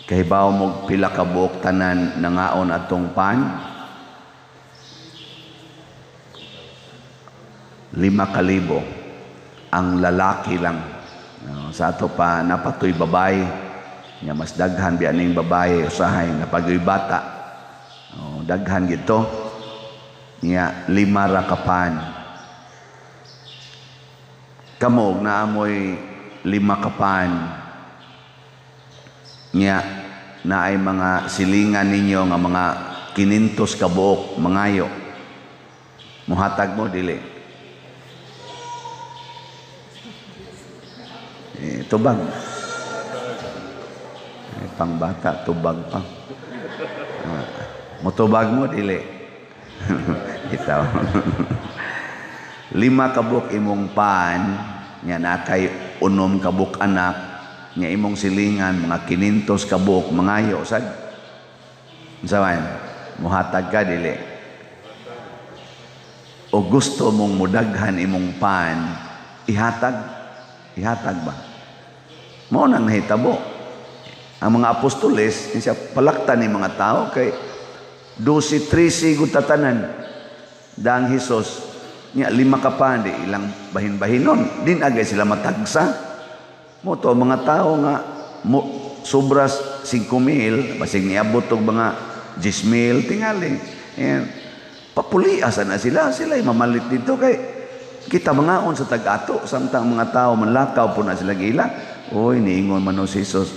Kahibaw mo pila ka buok tanan nangaon atong pan? 5,000. Ang lalaki lang. No, sa ato pa napatoy babae. Nya mas daghan biya ning babae usahay napagoy bata. Oh, daghan gito. Nya 5 ra ka pan. Kamo naamoy 5 ka pan. Nya naay mga silingan ninyo nga mga 500 ka buok mangayo. Muhatag mo dili? Eh, tubag. Eh, pangbata tubag pa. Mutubag mo dili? Itaw. 5 ka buok imong pan, nya na kay 6 ka buok anak, nya imong silingan mga 500 ka buok mangayo sad. Unsa man? Muhatag ka dili? O gusto mong mudaghan imong pan, ihatag? Ihatag ba? Mao nang nahitabo. Ang mga apostoles, siya palaktan ni mga tao kay 12-13 gud tatanan. Dang Hesus nya 5 ka pan di ilang bahin-bahinon, din agay sila matagsa. Mo to mga tao nga mo, sobras 5,000, basig niabot og mga 10,000 tingali. And papuliasa na sila, sila'y mamalit dito kay kita mangaon sa tag-ato samtang mga tao manlakaw po na sila gila. Oy, niingon man si Jesus,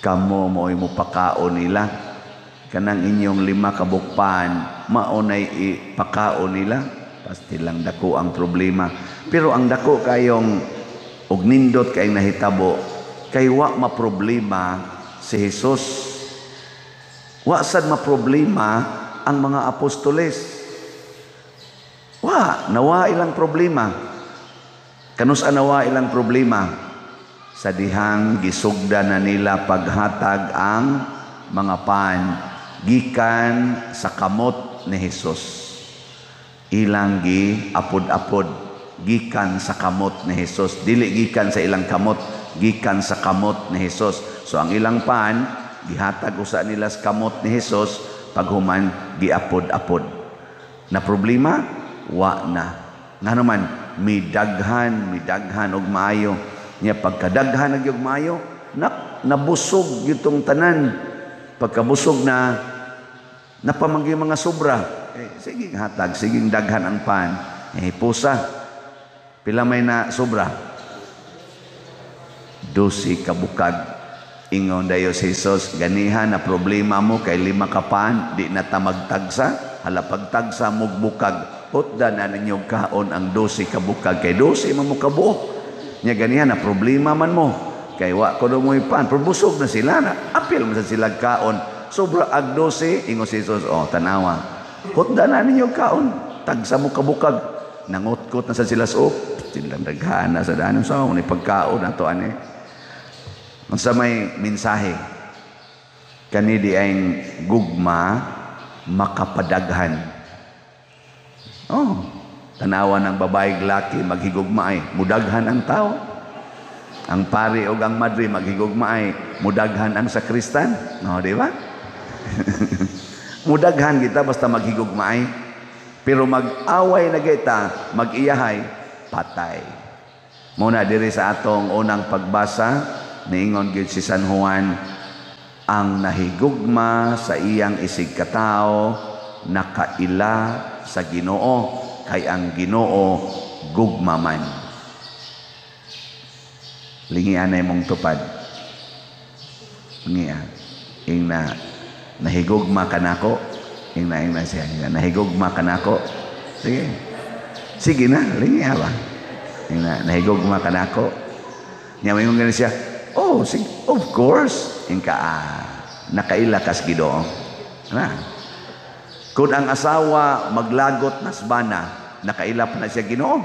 kamo mo'y mupakaon nila. Kanang inyong 5 ka bukpan, maunay ipakaon nila. Pasti lang dako ang problema. Pero ang dako kayong og nindot kayong nahitabo, kay wa maproblema si Jesus. Wa sad maproblema ang mga apostoles. Wa, nawa ilang problema. Kanus-a nawa ilang problema? Sa dihang gisugda na nila paghatag ang mga pan gikan sa kamot ni Jesus. Ilang gi apod-apod gikan sa kamot ni Jesus. Dili gikan sa ilang kamot, gikan sa kamot ni Jesus. So ang ilang pan gihatag usa nila sa kamot ni Jesus, paghuman giapod-apod. Na problema? Wa na. Ngano man midaghan, midaghan og maayo. Nya pagkadaghan og maayo, nabusog gitong tanan. Pagkabusog na, napamanggi mga sobra. Eh, sige hatag, sige daghan ang pan. Eh, pusa. Pila may na sobra? 12 ka bukag. Ingon dayo si Jesus, ganihan na problema mo kay 5 ka pan, di na ta magtagsa. Hala pagtagsa mugbukag. Hutda na ninyo kaon ang 12 ka bukag kay 12 man mo kabuok. Nya ganihan na problema man mo kay wa ko mo'y pan, pero busog na sila na apil man sa sila kaon. Sobra ag 12, ingon si Jesus, oh tanawa. Hutda na ninyo kaon, tagsa mo kabukag. Nangutkot na sa sila sa op, silang daghan na sa danon sa ni pagkaon ato ani. Unsa may mensahe? Kani di ay gugma makapadaghan. Oh, tanawa ng babae laki maghigugma ay mudaghan ang tao. Ang pari o ang madre maghigugma ay mudaghan ang sakristan. No, di ba? Mudaghan kita basta maghigugma ay. Pero mag-away na kita, mag-iyahay, patay. Muna diri sa atong unang pagbasa, niingon gyud si San Juan, ang nahigugma sa iyang isig katao nakaila sa Ginoo, kay ang Ginoo gugma man. Lingian na imong tupad. Lingia. Ingna nahigugma kanako. Ingna ingna siya. Ingna nahigugma kanako. Sige. Sige na, lingia ba? Ingna nahigugma kanako. Nya moingon gani siya. Oh, sige, of course. Ingka nakaila kas Ginoo. Na. Kung ang asawa maglagot na sbana, nakaila pa na siya Ginoo.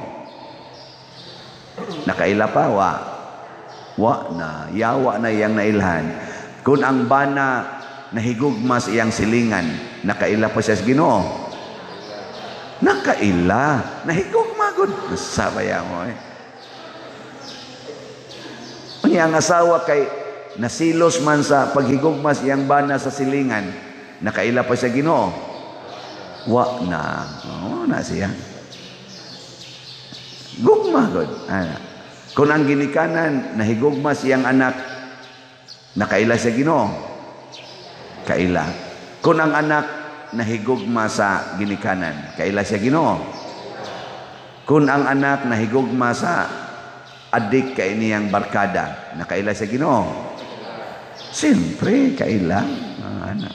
Nakaila pa wa. Wa na, yawa na iyang nailhan. Kung ang bana nahigugma sa iyang silingan, nakaila pa siya sa Ginoo. Nakaila, nahigugma gud. Sabaya mo eh. Unya ang asawa kay Nasilos man sa paghigugma sa iyang bana sa silingan, nakaila pa siya Ginoo? Wa na. Oh, na siya. Gugma gud. Ana. Kung ang ginikanan nahigugma siyang anak, nakaila siya Ginoo? Kaila. Kung ang anak nahigugma sa ginikanan, kaila siya Ginoo? Kung ang anak nahigugma sa adik kay niyang barkada, nakaila siya Ginoo? Siyempre, kaila ang anak.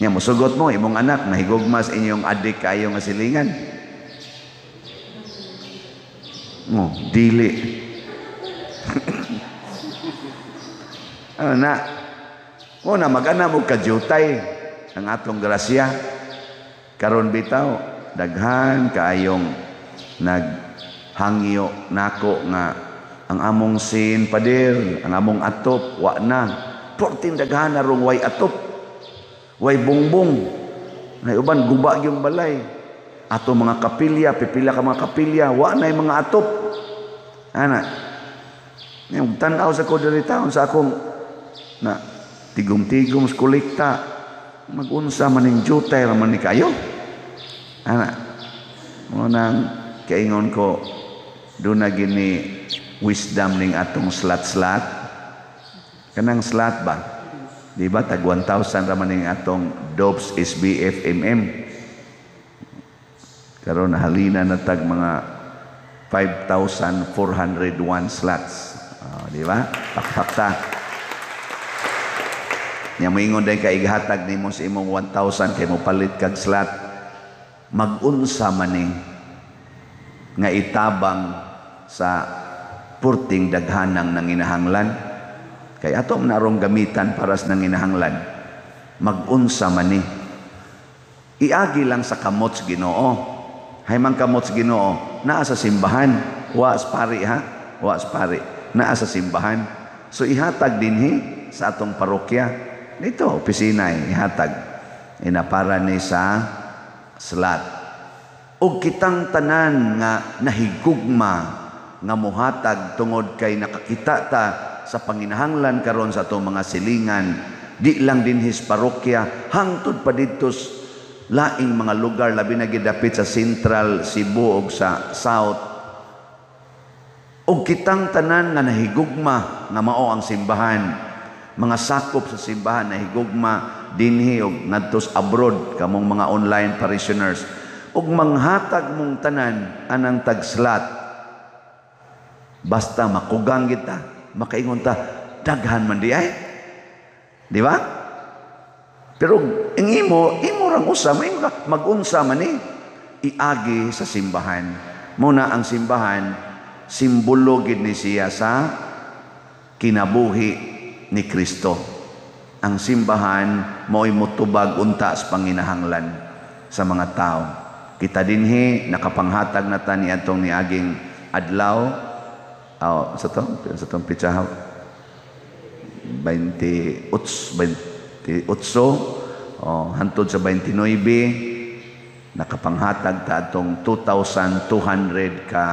Nya musugot mo imong anak nahigugma sa inyong adik kayo nga silingan. Mo, dili. Ano na? Mo na mag-ana mo kadyutay ang atong grasya. Karon bitaw daghan kaayong naghangyo nako nga ang among sin pader, ang among atop wa na. Porting daghan na rong way atop. Way bongbong. Nay uban guba gyung balay. Ato mga kapilya, pipila ka mga kapilya, wa na mga atop. Ana. Yung tan-aw sa ko diri taon sa akong na tigom-tigom sa kolekta, magunsa maning jutay ra man ni kayo. Ana. Mo nang kaingon ko do na gini wisdom ning atong slat-slat. Kanang slat ba? Di ba tag 1,000 ra man ning atong Dobbs SBF MM. Karon nahalina na tag mga 5,401 slots. Oh, di ba? Pakpakta. Nya moingon day ka ighatag nimo sa imong 1,000 kay mopalit kag slot. Magunsa man ni nga itabang sa purting daghanang nanginahanglan. Kay ato man arong gamitan para sa nanginahanglan. Magunsa man ni. Iagi lang sa kamot sa Ginoo. Hay man kamot sa Ginoo, naa sa simbahan, wa sa pari ha, wa sa pari, naa sa simbahan. So ihatag dinhi sa atong parokya. Dito opisina ihatag. Inapara ni sa slat. Og kitang tanan nga nahigugma nga mohatag tungod kay nakakita ta sa panginahanglan karon sa atong mga silingan, di lang dinhi sa parokya, hangtod pa didto laing mga lugar, labi na gidapit sa Central Cebu ug sa South. Og kitang tanan nga nahigugma nga mao ang simbahan, mga sakop sa simbahan nahigugma dinhi og ngadto sa abroad, kamong mga online parishioners, ug manghatag mong tanan anang tagslat, basta makugang kita, makaingon ta, daghan man di ay, di ba? Pero ang imo, imo rang usa, maingon ka, magunsa man ni, iagi sa simbahan. Muna ang simbahan, simbolo gid ni siya sa kinabuhi ni Kristo. Ang simbahan mao'y motubag unta sa panginahanglan sa mga tao. Kita dinhi nakapanghatag na ta ni atong niaging adlaw. Oh, sa tong pitsahaw 28, 28, oh, hantod sa 29 nakapanghatag ta atong 2,200 ka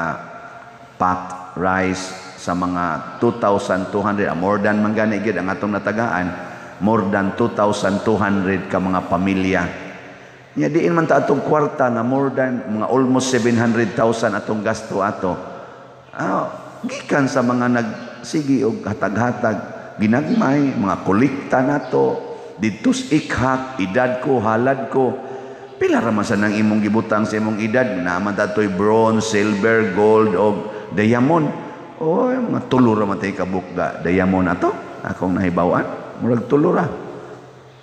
packed rice sa mga 2,200, more than man gani gid ang atong natagaan, more than 2,200 ka mga pamilya. Nya diin man ta atong kwarta nga more than mga almost 700,000 atong gasto ato. Gikan sa mga nagsigi og hatag-hatag, ginagmay, mga kolekta nato didto sa ikhak, edad ko, halad ko. Pila ra man sa nang imong gibutang sa imong edad, naa man ta to'y bronze, silver, gold og diamond. Oy, mga tulo ra man tay kabuk ga diamond ato. Akong nahibaw-an, murag tulo ra.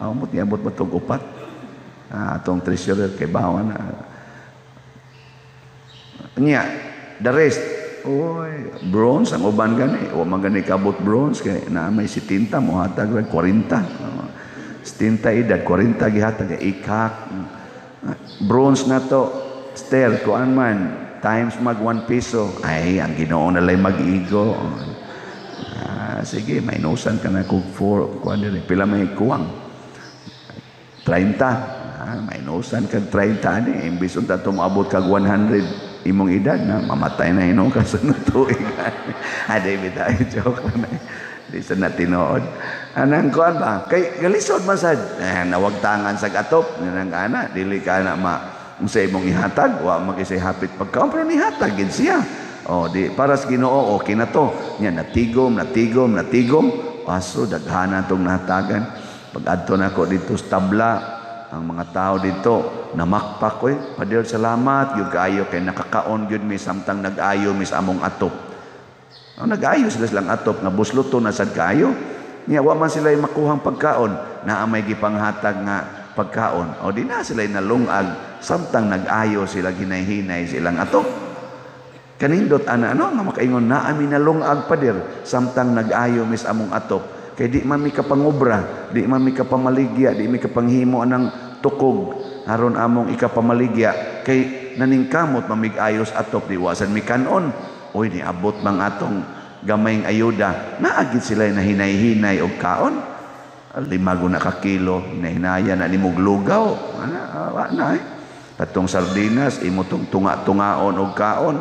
Amot niabot ba tog upat? Atong treasurer kay bawan na. Nya, the rest, oy, bronze ang uban gani, wa man gani kabot bronze kay naa may 70 mohatag ra 40. 70 edad 40 gihatag ikak. Bronze na to, stair kuan man times mag 1 piso. Ay, ang Ginoo na lay mag-igo. Sige, minusan ka na kung 4 kuan diri pila may kuwang 30. Minusan kag 30 ani imbis unta tumaabot kag 100 imong edad na mamatay na hinuon ka sa tuig. Ade bitaw, joke lang. Di sa na tinuod. Anang kuan ba? Kay galisod man sad. Eh, nawagtangan sa atop. Nang ana, dili ka na ma unsa imong ihatag, wa man kisay hapit pagkaon, pero nihatag gid siya. Oh, di para sa Ginoo, okay na to. Nya natigom, natigom, natigom. Aso daghana tong nahatagan. Pag adto nako dito sa tabla, ang mga tao dito namakpak oy, "Pader, salamat gyud kaayo kay nakakaon gyud mi samtang nag-ayo mi sa among atop." Ang nag-ayo sila silang atop nga busloto na sad kaayo. Nya wa man sila makuhang pagkaon, naa may gipanghatag nga pagkaon. O di na sila nalungag samtang nag-ayo sila, hinay-hinay silang atop. Kanindot ana, ano, nga makaingon na ami nalungag, pader, samtang nag-ayo mis among atop. Kay di man mi kapangobra, di man mi kapamaligya, di mi kapanghimo anang tukog aron among ikapamaligya, kay naningkamot mamig-ayos atop, di wasan mi kanon. Oy, niabot mang atong gamayng ayuda, naagid sila na hinay-hinay og kaon. 5 na ka kilo, hinahinaya na ni lugaw. Ana, wa na eh. Katong sardinas, imo tong tunga-tungaon og kaon,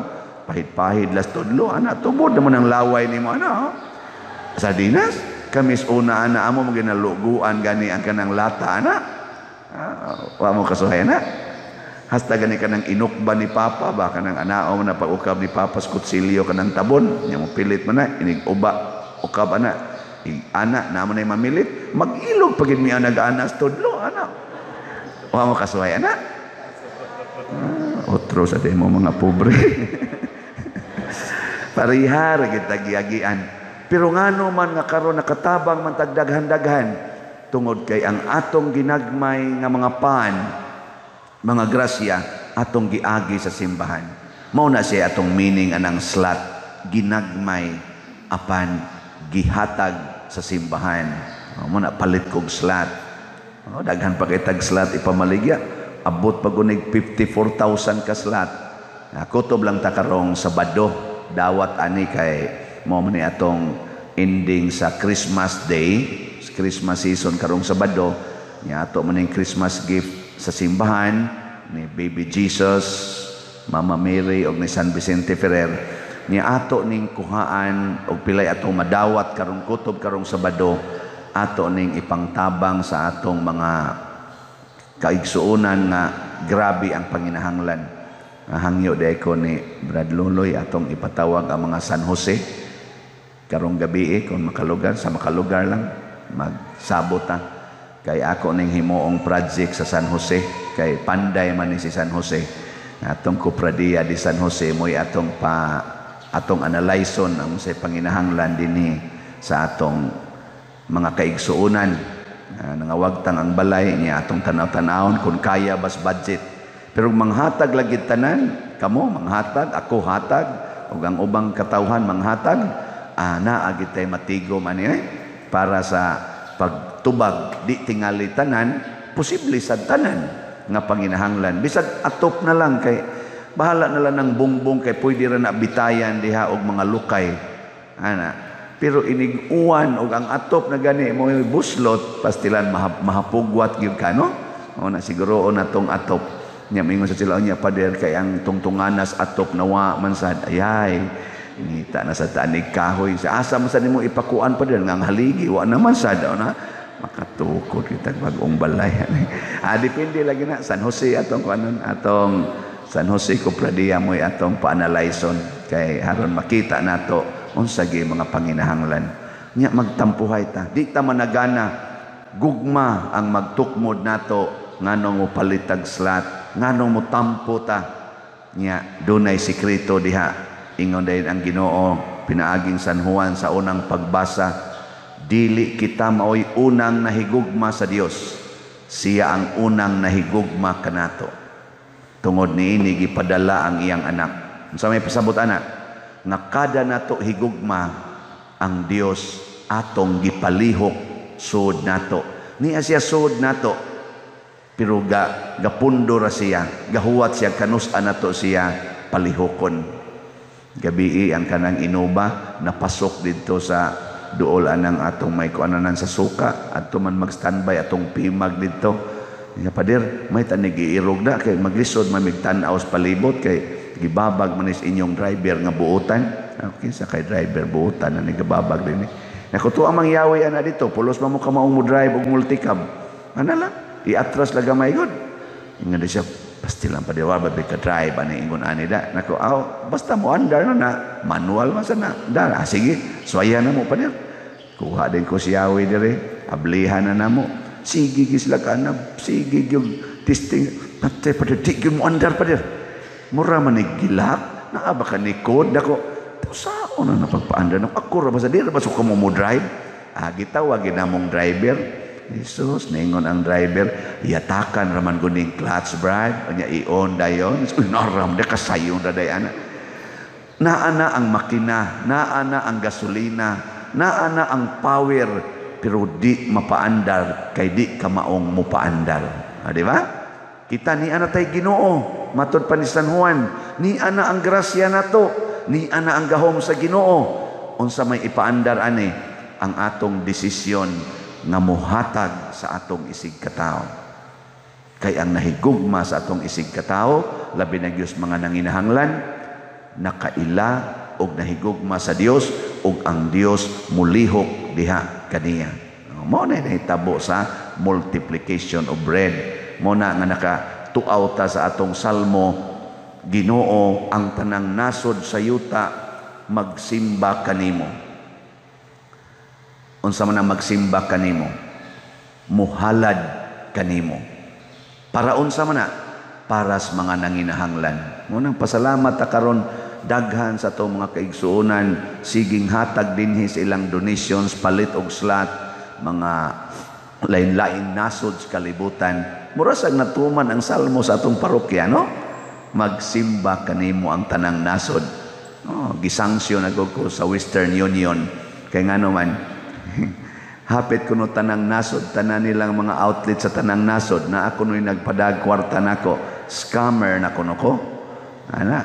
pahid-pahid las tudlo, ana, tubod naman ang laway nimo ana. Oh. Sardinas, kamis una ana amo mo ginaluguan gani ang kanang lata ana. Ah, wa mo kasuhay na. Hasta gani kanang inukba ni Papa ba, kanang anao na pag-ukab ni Papa sa kutsilyo kanang tabon, nya mo pilit man na inig uba ukab ana. Ana na mo na mamilit, mag-ilog pagid mi ang nag-ana sa tudlo ana. Wa mo kasuhay ana. Ah, otro sa mo mga pobre. Parihar kita giagian. Pero ngano man nga karon nakatabang man tag daghan-daghan? Tungod kay ang atong ginagmay nga mga pan, mga grasya, atong giagi sa simbahan. Mao na siya atong meaning anang slat, ginagmay apan gihatag sa simbahan. O, mo na palit kog slat. O, daghan pa kay tag slat ipamaligya. Abot pa gunig 54,000 ka slat. Kutob lang ta karong Sabado. Dawat ani kay mo man ni atong ending sa Christmas Day, Christmas season karong Sabado. Nya ato man ning Christmas gift sa simbahan ni Baby Jesus, Mama Mary og ni San Vicente Ferrer. Nya ato ning kuhaan og pilay atong madawat karong kutob karong Sabado, ato ning ipangtabang sa atong mga kaigsuonan nga grabe ang panginahanglan. Hangyo day ko ni Brad Loloy atong ipatawag ang mga San Jose karong gabi eh, kung makalugar sa makalugar lang magsabot ta, kay ako ning himuong project sa San Jose, kay panday man ni si San Jose. Atong Kopradiya di San Jose mo'y atong pa atong analyson ang unsay panginahanglan dinhi sa atong mga kaigsuonan. Nangawagtang ang balay niya, atong tanaw-tanawon kung kaya bas budget. Pero manghatag lagi tanan, kamo manghatag, ako hatag, ug ang ubang katawhan manghatag, naa gid tay matigom ani eh, para sa pagtubag. Di tingali tanan, posible sa tanan nga panginahanglan. Bisag atop na lang, kay bahala na lang ng bungbong, kay pwede ra na bitayan diha og mga lukay ana. Pero inig uwan og ang atop na gani mo buslot, pastilan mahapugwat gyud ka, no? O na siguro o na tong atop. Nya mingon sa sila niya, "Pader, kay ang tungtunganas atop nawa man sad." Ayay, ngita na sa tanig kahoy. Sa asa man sad nimo ipakuan, pader, nga ang haligi wa naman sad? O na makatukod kita bagong balay. Ah, depende lagi na. San Jose atong kuanon, atong San Jose Kopradiya mo'y atong paanalyson kay haron makita nato unsa gyud mga panginahanglan. Nya magtampuhay ta, di ta managana. Gugma ang magtukmod nato nganong mo palitag slat, nganong mo tampo ta. Nya dunay sekreto diha. Ingon dayon ang Ginoo pinaaging San Juan sa unang pagbasa, dili kita maoy unang nahigugma sa Dios, siya ang unang nahigugma kanato. Tungod niini gipadala ang iyang anak. Unsa may pasabot ana? Nga kada nato higugma ang Dios, atong gipalihok sud nato. Niya siya sud nato, pero gapundo ra siya, gahuwat siya kanus-a nato siya palihokon. Gabii ang kanang Innova napasok didto sa duol anang atong may kuananan sa suka, adto man mag-standby atong pimag didto. Nga, "Pader, may tanig iirog na kay maglisod man tan-aw sa palibot kay gibabag man is inyong driver nga buotan." Okay, sa kay driver buotan na nigababag din eh. Nako to ang mangyawi ana dito, pulos man mo ka maong mo drive og multicab. Ana lang, iatras lang gamay gud. Ingon di siya, "Pasti lang pa di wa ba ka drive ani ingon ani da." Nako, aw, basta mo andar na na, manual man sa na. Da, ah, sige, suwayan na mo pa niya. Kuha din ko si Yawi dire, ablihan na namo. Sige gisla ka na, sige gyud testing, patay pa di gyud mo andar pa dir. Mura man ni gilak, naa ba ka ni code nako. Sao na napagpaandar nako? Ako ra ba sa di ra ba so mo mo drive? Ah, gitawag ginamong driver. Jesus, ningon ang driver, yatakan raman guning clutch, brad. Unya i-on dayon. Uy, naram de kasayon ra day ana. Naa na ang makina, naa na ang gasolina, naa na ang power, pero di mapaandar kay di ka maong mupaandar. Ah, di ba? Kita ni ana tay Ginoo, matod pa ni San Juan, ni ana ang grasya nato, ni ana ang gahom sa Ginoo. Unsa may ipaandar ani? Ang atong desisyon nga muhatag sa atong isig katawo. Kay ang nahigugma sa atong isig katawo, labi na gyud mga nanginahanglan, nakaila og nahigugma sa Dios ug ang Dios mulihok diha kaniya. Mao na nahitabo sa multiplication of bread. Mao na nga nakatuaw ta sa atong salmo, "Ginoo, ang tanang nasod sa yuta magsimba kanimo." Unsa man ang magsimba kanimo? Muhalad kanimo. Para unsa man na? Para sa mga nanginahanglan. Munang pasalamat ta karon daghan sa atong mga kaigsuonan siging hatag dinhi sa ilang donations palit og slot, mga lain-lain nasod sa kalibutan. Mura sag natuman ang salmo sa atong parokya, no? "Magsimba kanimo ang tanang nasod." Oh, gisanksyon na ko sa Western Union. Kay ngano man, hapit kuno tanang nasod, tanan nilang mga outlet sa tanang nasod, na ako no'y nagpadag kwarta nako, scammer na kuno ko. Ana,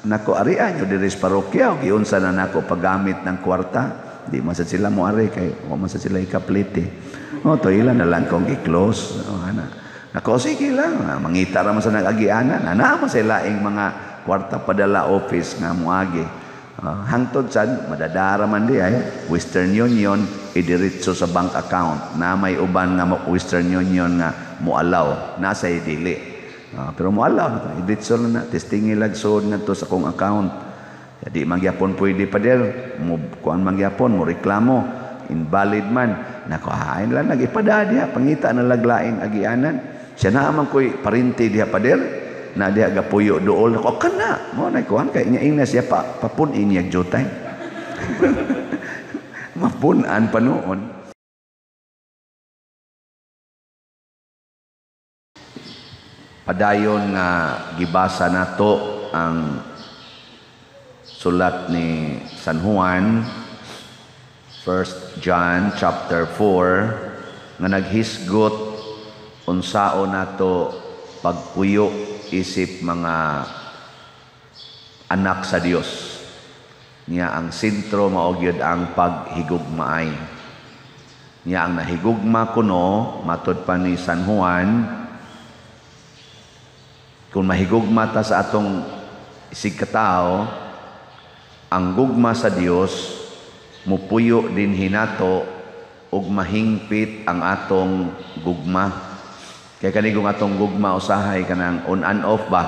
nako arian nyo diri sa parokya, o giunsa na nako paggamit ng kwarta, di man sa sila mo ari, kay wa man sa sila ikaplite. O, to ilan na lang kong i-close. O, ana. Nako, sige lang, mangita ra man sa nag-agianan. Ana man sa laing mga kwarta padala office nga moagi. Hangtod sad madadara man di ay Western Union idiretso sa bank account na may uban nga mo Western Union nga moalaw nasa dili. Pero moalaw idiretso na na testing ilag suod ngadto sa kong account. Di magyapon pwede pa der mo kuan magyapon mo reklamo invalid man nako hain lang nagipada diha pangita na laglaing agianan siya na man koy parinti diha pader na diha gapuyo dool nako kana mo na kuan kay nya ingna siya pa papun-in niya jutay mapun-an pa noon. Padayon nga gibasa nato ang sulat ni San Juan, 1 John chapter 4, nga naghisgot unsao nato pagpuyo isip mga anak sa Dios. Niya ang sentro mao gyud ang paghigugmaay. Niya ang nahigugma kuno matod pa ni San Juan, kung mahigugma ta sa atong isig katawo, ang gugma sa Dios mupuyo din hinato ug mahingpit ang atong gugma. Kay kanigong atong gugma usahay kanang on and off ba?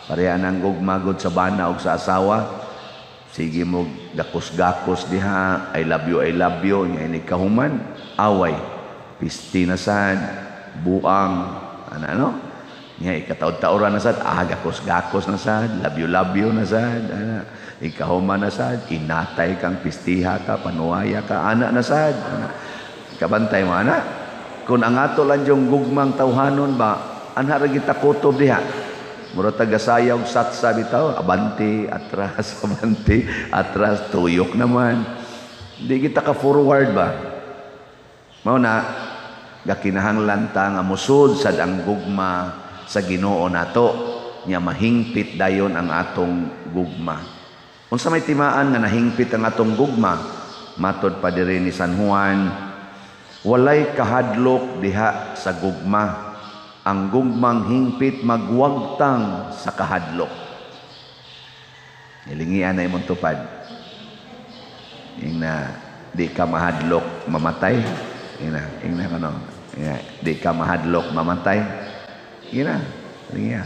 Pareha nang gugma gud sa bana og sa asawa. Sige mo gakos-gakos diha, I love you, nya ini kahuman, away. Pisti na sad, buang, ana no? Nya ikataod-taoran na sad, ah, gakos-gakos na sad, love you na sad, ana. Ikahuman na sad, inatay kang pistiha ka, panuwaya ka, ana na sad. Ana. Kabantay mo ana. Kung ang ato lang yung gugmang tawhanon ba, anha ra kita kutob diha. Mura tagasayaw satsa bitaw, abanti, atras, abanti, atras, tuyok naman. Di kita ka forward ba? Mao na gakinahanglan ta nga musud sad ang gugma sa Ginoo nato, nya mahingpit dayon ang atong gugma. Unsa may timaan nga nahingpit ang atong gugma? Matod pa diri ni San Juan, walay kahadlok diha sa gugma. Ang gugmang hingpit magwagtang sa kahadlok. Nilingian na imong tupad. Ing na Di ka mahadlok mamatay. Ina, ingna ko no. Ina, di ka mahadlok mamatay. Ina, niya.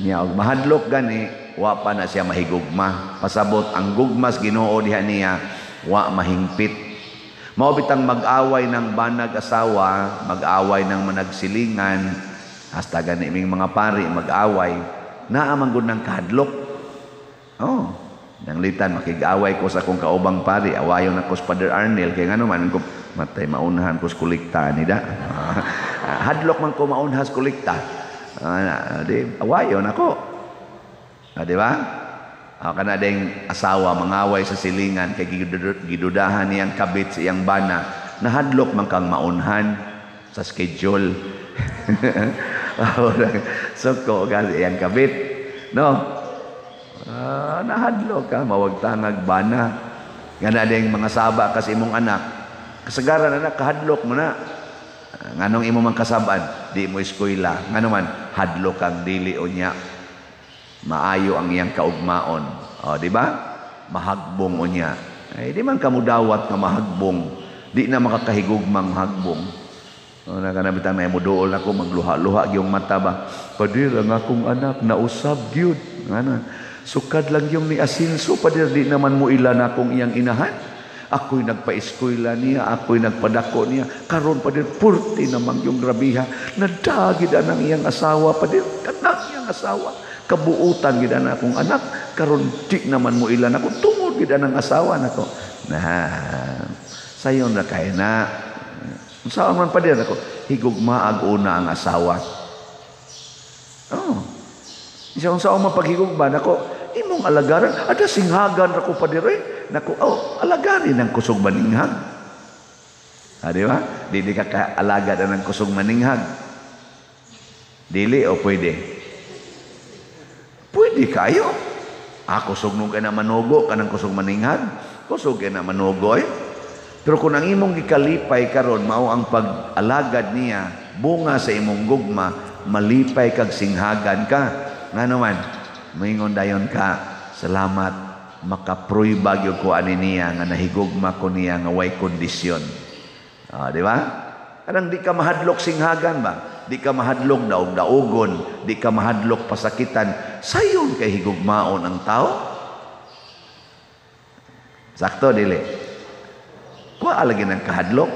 Niya og mahadlok gani, wa pa na siya mahigugma. Pasabot ang gugmas Ginoo diha niya, wa mahingpit. Mao bitang mag-away ng banag asawa, mag-away ng managsilingan, hasta gani ming mga pari mag-away, naa man gud ng kahadlok. Oh, nanglitan makig-away ko sa akong kaubang pari, awayon ako sa Father Arnel kay ngano man ko matay maunahan ko sa kolekta ni da. Hadlok man ko maunhan sa kolekta. Di awayon ako. Di ba? Kana ding asawa mangaway sa silingan kay gidudahan niyang kabit sa iyang bana, nahadlok man kang maunhan sa schedule. Suko kasi iyang kabit. No? Nahadlok ka, mawagtangag bana. Nga na ding mga saba kasi imong anak, kasagaran anak, kahadlok mo na. Nganong imo man kasabaan, di mo eskwela. Ngano man, hadlok kang dili o niya. Maayo ang iyang kaugmaon. O, di ba? Mahagbong o niya. Ay, di man kamudawat nga mahagbong. Di na makakahigugmang mahagbong. O, nakanabitang na muduol ako, magluha-luha yung mata ba. Padir, ang akong anak, nausab gyud. Ano? Sukad lang yung ni asinso, padir, di naman mo ilan akong iyang inahan. Ako'y nagpa-eskwela niya, ako'y nagpadako niya. Karon padir, purti namang yung grabiha. Nadagid ang iyang asawa, padir, kanang iyang asawa. Kabuutan gid ang akong anak. Karon di naman mo ilan ako, tungod gid ang asawa nako. Na, sayon na kay na. Unsa man padir ako, higugmaag una ang asawa. Oh. Isa unsa man paghigugma nako, imong alagaran, ada singhagan ra ko padir eh. Nako, oh, alagarin ang kusog maninghag. Ah, di ba? Di di ka kaalagad ang kusog maninghag. Dili o pwede? Pwede kayo. Ah, kusog nung kay na manugo, kanang kusog maninghag. Kusog kay na manugo eh. Pero kung ang imong gikalipay karon mao ang pag-alagad niya, bunga sa imong gugma, malipay kag singhagan ka. Ngano man, moingon dayon ka, salamat, makapruiba gyud ko ani niya nga nahigugma ko niya nga way kondisyon. Ah, di ba? Kanang di ka mahadlok singhagan ba? Di ka mahadlok daog-daogon, di ka mahadlok pasakitan. Sayon kay higugmaon ang tao. Sakto dili. Kuha lagi ng kahadlok.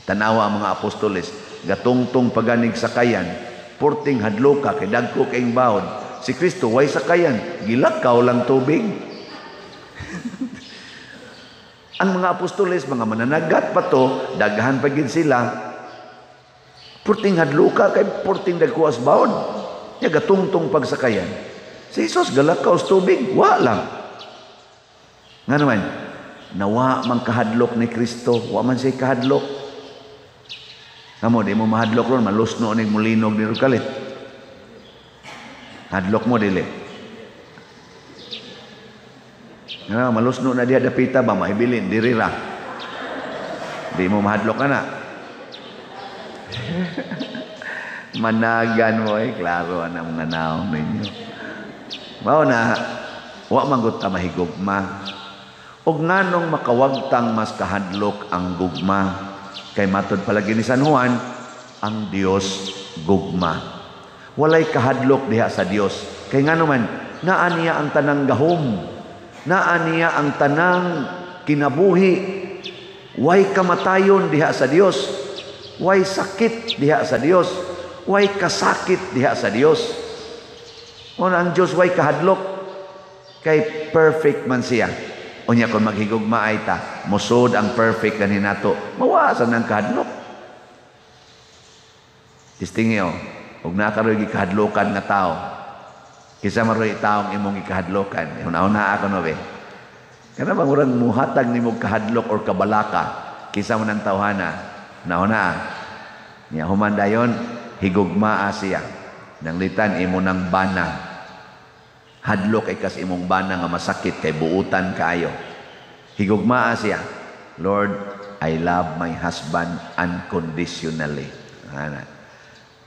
Tanawa ang mga apostoles, gatungtong paganig sakayan, porting hadloka kay dagko kayong baod. Si Kristo way sakayan, gilakaw lang tubig. Ang mga apostoles, mga mananagat pa to, daghan pa gid sila. Porting hadloka kay porting dagko as baod. Nya gatungtong pagsakayan. Si Jesus galakaw sa tubig, wa lang. Ngano man, nawa man kahadlok ni Kristo, wa man siya kahadlok. Kamo di mo mahadlok ron, malusno ning mulinog ni kalit. Hadlok mo dili. Nga malusno na diha dapita ba mahibilin diri ra. Di mo mahadlok ana. Managan mo eh, klaro ana mga naong ninyo. Mao na wa man gud ta mahigugma. Og nganong makawagtang mas kahadlok ang gugma? Kay matod palagi ni San Juan, ang Dios gugma. Walay kahadlok diha sa Dios. Kay ngano man, naa niya ang tanang gahom, naa niya ang tanang kinabuhi. Way kamatayon diha sa Dios, way sakit diha sa Dios, way kasakit diha sa Dios. Una ang Dios way kahadlok, kay perfect man siya. Unya kung maghigugma ay ta, musod ang perfect kanin nato, mawasan ang kahadlok. Tistingyo, ug nakaroy gikahadlokan nga tao. Kinsa man roy taong imong gikahadlokan? Una-una ako no be. Kana bang murag muhatag nimo kahadlok or kabalaka, kinsa man ang tawhana? Una-una. Nya human dayon, higugmaa siya. Nanglitan imo nang bana. Hadlok ay kas imong bana nga masakit kay buutan kaayo. Higugmaa siya. Lord, I love my husband unconditionally. Ana.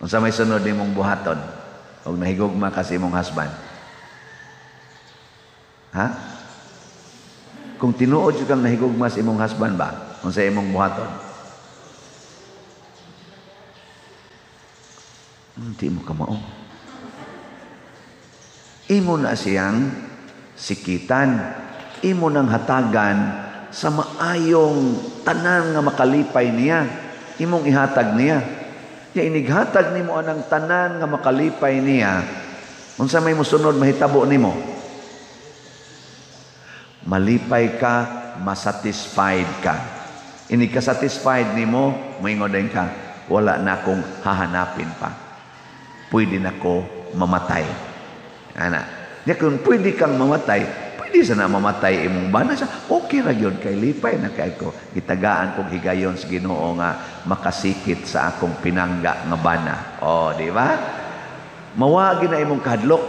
Unsa may sunod nimong buhaton og nahigugma ka sa imong husband? Ha? Kung tinuod jud kang nahigugma sa imong husband ba, unsa imong buhaton? Hindi mo kamao. Imo na siyang sikitan, imo nang hatagan sa maayong tanan nga makalipay niya, imong ihatag niya. Ya inighatag nimo anang tanan nga makalipay niya, unsa may mosunod mahitabo nimo? Malipay ka, masatisfied ka. Inig ka satisfied nimo, moingon din ka, wala na akong hahanapin pa. Pwede na ko mamatay. Ana. Ya kung pwede kang mamatay, pwede sana mamatay imong bana siya. Okay ra gyud kay lipay na kay ko. Gitagaan kog higayon sa Ginoo nga makasikit sa akong pinangga nga bana. Oh, di ba? Mawagi na imong kahadlok.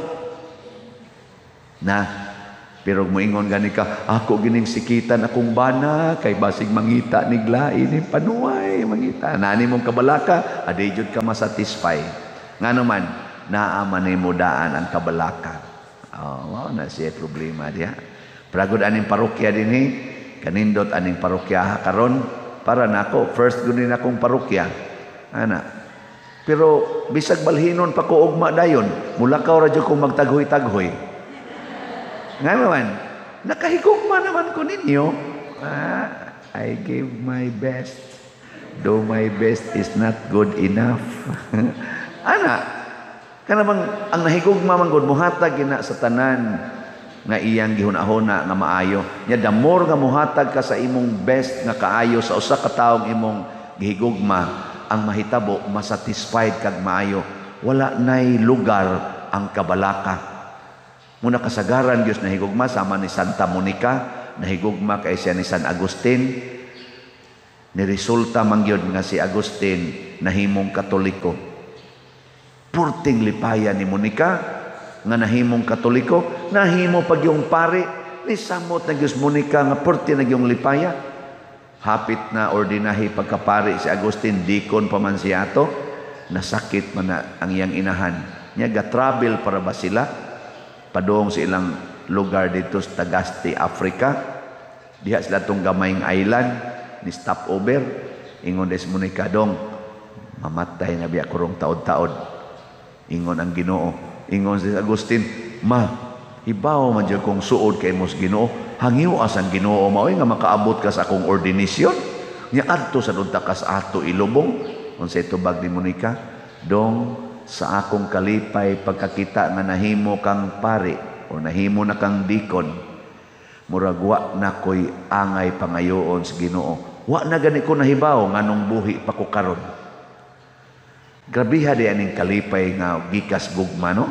Na pero moingon gani ka, ako gining sikitan akong bana kay basig mangita niglain ni panuay mangita. Nani mong kabalaka, adi jud ka masatisfy. Ngano man, naa man nimo daan ang kabalaka. Oh, mao na siya problema diha. Pragod aning parokya dinhi, kanindot aning parokya karon para nako first gud ni akong parokya. Ana. Pero bisag balhinon pa ko ugma dayon, mulakaw ra jud kong magtaghoy-taghoy. Nga naman, nakahigugma naman ko ninyo. Ah, I give my best, though my best is not good enough. Ana, kanamang ang nahigugma man gud muhatag gina sa tanan nga iyang gihuna-huna nga maayo. Nya the more nga muhatag ka sa imong best nga kaayo sa usa ka taong imong gihigugma, ang mahitabo masatisfied kag maayo. Wala nay lugar ang kabalaka. Muna kasagaran Dios nahigugma sama ni Santa Monica, nahigugma kay siya ni San Agustin. Niresulta man gyud nga si Agustin nahimong Katoliko. Purting lipaya ni Monica nga nahimong Katoliko, nahimo pag yung pare ni samot na Dios Monica nga purti na yung lipaya. Hapit na ordinahi pagkapari si Agustin, dikon pa man siya ato, nasakit man na ang iyang inahan. Nya ga-travel para ba sila padung sa ilang lugar dito sa Tagaste, Africa. Diha sila tong gamayng island ni stop over. Ingon des Monica, dong mamatay na biya kurong taod-taod. Ingon ang Ginoo. Ingon si Agustin, ma, hibaw man jud kong suod kay mos Ginoo. Hangiw as ang Ginoo maoy nga makaabot ka sa akong ordinasyon. Nya adto sa dunta kas ato ilubong. Unsay tubag ni Monica? Dong, sa akong kalipay pagkakita nga nahimo kang pari o nahimo na kang dikon, murag wa na ko'y angay pangayoon sa Ginoo. Wa na gani ko nahibaw nganong buhi pa ko karon. Grabiha di aning kalipay nga gikas gugma, no?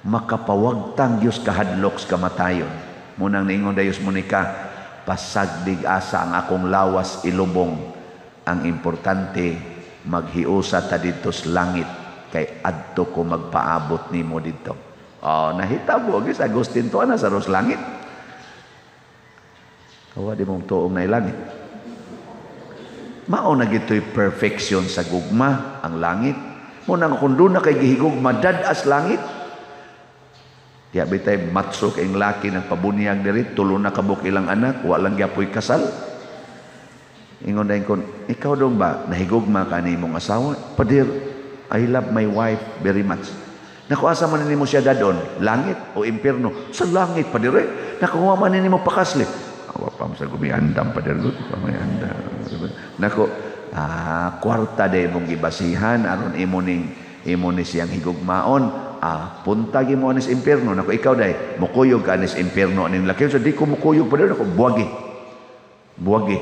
Makapawagtang Dios kahadlok sa kamatayon. Munang niingon dayos Monica, pasagdig asa ang akong lawas ilubong. Ang importante, maghiusa ta didto sa langit kay adto ko magpaabot nimo didto. Oh, nahitabo gyud sa Agustin to ana sa ros langit. Kawa di mong tuong na langit. Mao na gito'y perfection sa gugma ang langit. Mo nang kung doon na kay gihigugma dad-as langit. Diya bitay matso kay laki nagpabunyag diri, tulo na kabuk ilang anak, wa lang gyapoy kasal. Ingon dayon kon, ikaw dong ba nahigugma ka ni imong asawa? Padir, I love my wife very much. Naku, asa man nimo siya dadon? Langit o impierno? Sa langit, padir. Naku, wa man nimo pakasli. Awa pa sa gumiandam, padir. Gumiandam. Naku, kwarta day mong gibasihan aron imo ning imo ni siyang higugmaon. Punta gi mo anis impierno. Naku, ikaw day mukuyog ka anis impierno aning laki. So di ko mukuyog, padir. Naku, buwagi. Buwagi.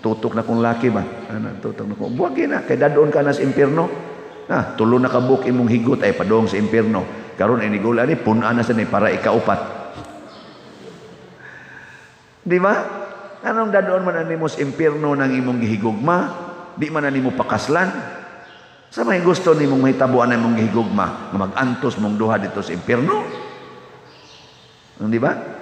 Tutok na kong laki ba? Ano, tutok na kong buwagi na kay dadon ka anis impierno. Na, tulo na kabuk imong higot ay padong sa impierno. Karon ay nigula ni pun-an na sa ni para ikaupat. Di ba? Anong dadoon man animo sa impierno ng imong gihigugma? Di man animo pakaslan? Sa may gusto nimong mahitabuan ang imong gihigugma nga mag-antos mong duha dito sa impierno? Di ba?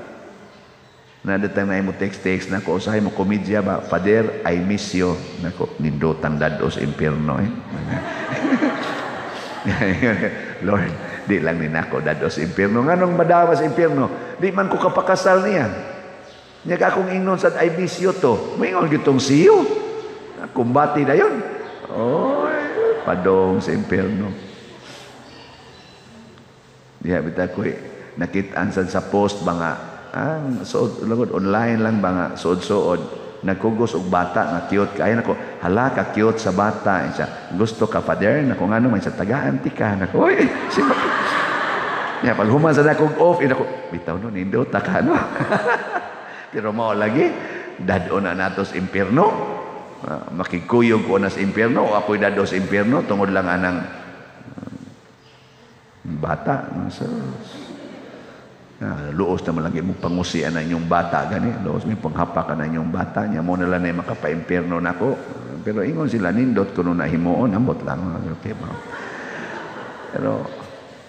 Nadatang na imo text-text na ko, usahay mo komedya ba? Father, I miss you. Nako, nindotang dado sa impierno eh. Lord, di lang ni nako dado sa impierno. Nganong madawa sa impierno? Di man ko kapakasal niya. Nya ka akong ingnon sa "I miss you" to. Moingon gitong "see you". Kumbati na yun. Oy, padong sa impierno. Diha bitaw ko nakit-an sad sa post ba nga ang suod lagod online lang ba nga suod-suod nagkugos og bata nga cute kaayo. Nako, hala ka cute sa bata siya. "Gusto ka, Father?" Nako, ngano man sa tagaan ti ka. Nako, oy, si Ya, pag human sa nakog off, ina ko, bitaw no, nindot ta ka, no? Pero mao lagi, dad-on na nato sa impierno. Makikuyog ko na sa impierno o ako'y dad-o sa impierno tungod lang anang bata. No? So, luos naman lagi mong pangusian na inyong bata gani, luos mo panghapakan na inyong bata niya mo na lang na makapa-impierno nako. Pero ingon sila, nindot kuno na himuon, ambot lang. Okay ba? Pero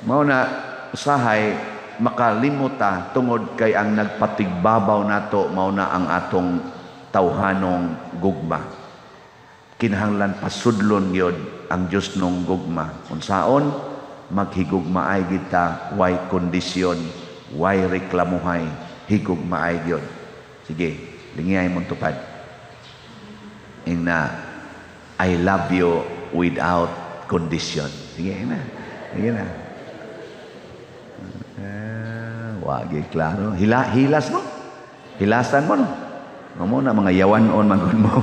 mao na usahay makalimuta tungod kay ang nagpatigbabaw nato mao na ang atong tawhanong gugma. Kinahanglan pasudlon gyud ang Dios nung gugma. Unsaon maghigugmaay kita, way kondisyon, way reklamuhay, higugmaay gyud. Sige, lingiyay mong tupad. Ingna, "I love you without condition." Sige na. Sige na. Wagi klaro. Hilas mo. Hilasan mo, no? Mamo na mga yawan-on manggod mo.